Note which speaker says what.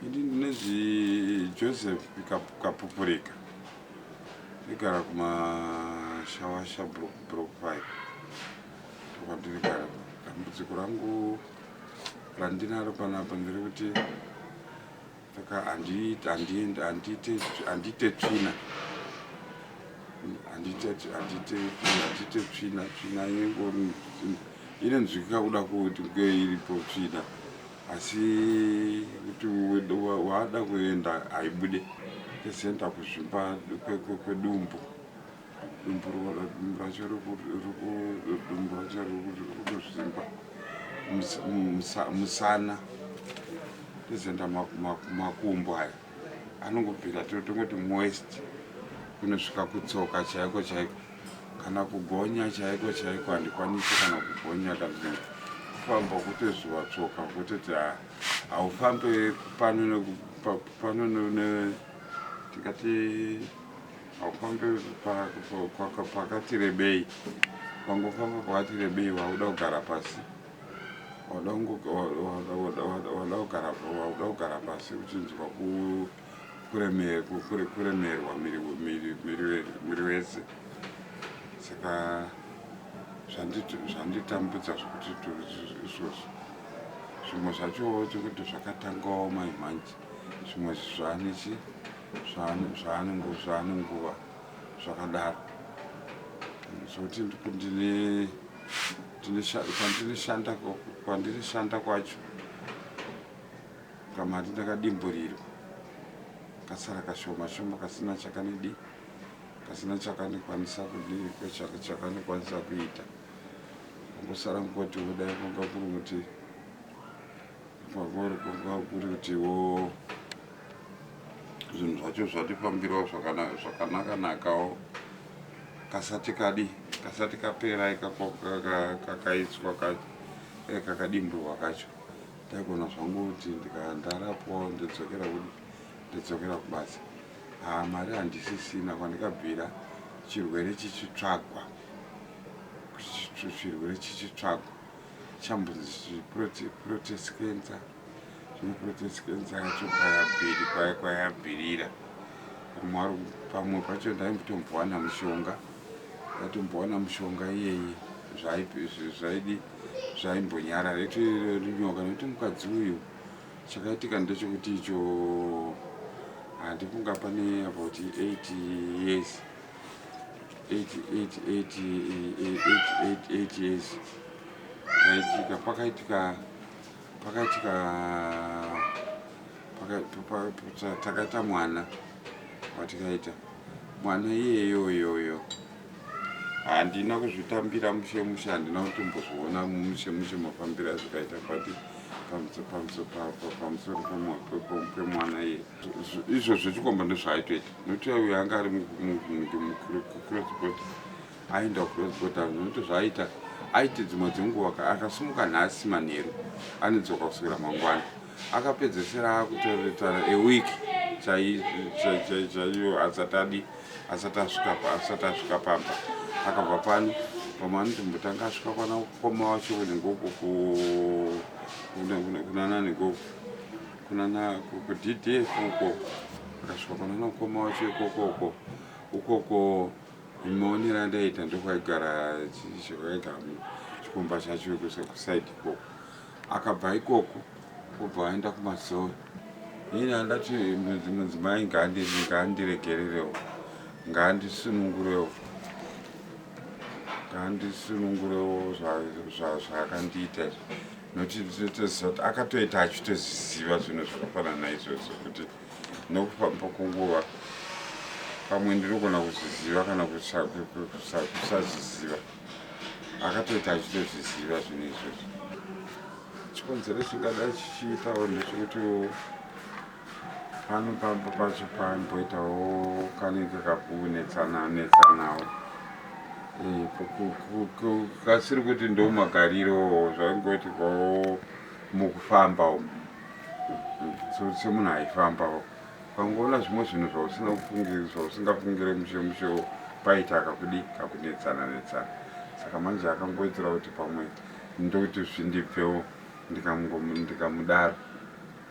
Speaker 1: Ini ndinonzi Joseph Kapupurika, ndinogara kuMashawasha Block 5, ndokwandinogara. Dambudziko rangu randinaro panapa nderekuti saka handiite tsvina, handiite tsvina. Tsvina inonzwika kuda kuti kunge iripo tsvina, asi kuti wada kuenda haibude. Tozoenda kuzvimba kwedumbu, dumbu racho rikuzvimba, musana, tozoenda makumbo aya anongobvira, tongoti muwaist, kunosvika kutsoka chaiko chaiko. Kana kugonya chaiko chaiko handikwanisi kana kugonya, kana kufamba kutozuva tsoka, kutoti haufambe pano pano, tingati haufambe pakati rebei. Wangofamba pakati rebei, wauda kugara pasi, wauda kugara pasi uchinzwa kuremerwa miri wese. Saka zvanditambudza zvokuti izvozvo zvimwe zvachowo chekuti zvakatangawo mai manje, zvimwe zvanechi zvaane nguva zvakadaro, zvokuti ndine kwandinoshanda kwacho kamari ndakadimburirwa, kasara kashoma shoma, kasina chakanidi, kasina chakandikwanisa kudii, chakandikwanisa kuita. Kungosara ngoti kudai kwanga kuri kuti kwanga kuri kutiwo zvinhu zvacho zvatifambirawo zvakanaka nakawo, kasati kadi kasati kapera ikako kakaiswa kakadimburwa kacho, ndaigona zvangu kuti ndarapwawo ndodzokera kudi, ndodzokera kubasa. Ha, mari handisisina. Kwandikabvira chirwere chichitsvagwa, chirwere chichitsvagwa chambonzi prostate cancer. Zvino prostate cancer yacho kwayabviri kwayabvirira, pamwe pacho ndaimbotombowana mushonga, ndaitombowana mushonga iyeye, zvaidi zvaimbonyarara itorinyoka. Nekuti mukadzi uyu, chakaitika ndechekuti icho handifunga pane about 8 years, 8 years zvaitika, pakaitika pakaitika takaita mwana. Watikaita mwana iyeyo iyoyo, handina kuzvitambira mushe mushe, handina kutombozviona mushe mushe mafambiro azvikaita pati pamusoro pemwana iye. Izvozvo chikomba ndozvaaitoita, nokuti uyo anga ari kucross, aenda kucross border, nokuti zvaaita, aiti dzimwe dzenguva akasimuka nhasi manheru, anodzoka kusvikira mangwana. Akapedzesera akutoretara a week chaiyo asati adi asati asvika asati asvika pamba. Akabva pano, pamwe anotombotanga asvika kwana mukoma wacho kunengoko, kunana nengoko, kunana kuDDF uko. Akasvika kunana mukoma wacho ikokoko, ukoko maonero andaita ndokwaigara, kwaigara chikomba chacho kuside ikoko. Akabva ikoko obva aenda kuMazowe. Ini handati mudzimai ngaandiregererewo, ngaandisunungurewo, ngaandisunungurewo zvaakandiita izvi, nokuti tinotoziva kuti akatoita achitoziva zvinhu zvakafanana naizvozvo, kuti nokufamba kwenguva pamwe ndinogona kuzviziva kana kusazviziva. Akatoita achitozviziva zvinhu izvozvo. Chikonzero chingadai chichiitawo ndechekuti pano pamba pacho pamboitawo kanenge kakunetsana netsanawo, kasiri kuti ndo magariro zvaingoitikawo mukufamba umu. Semunhu aifambawo, ukangoona zvimwe zvinhu zvausingafungire mushe mushewo, paita kakudi kakunetsana netsana. Saka manje akangoitira kuti pamwe ndokuti zvindibvewo ndikamudaro.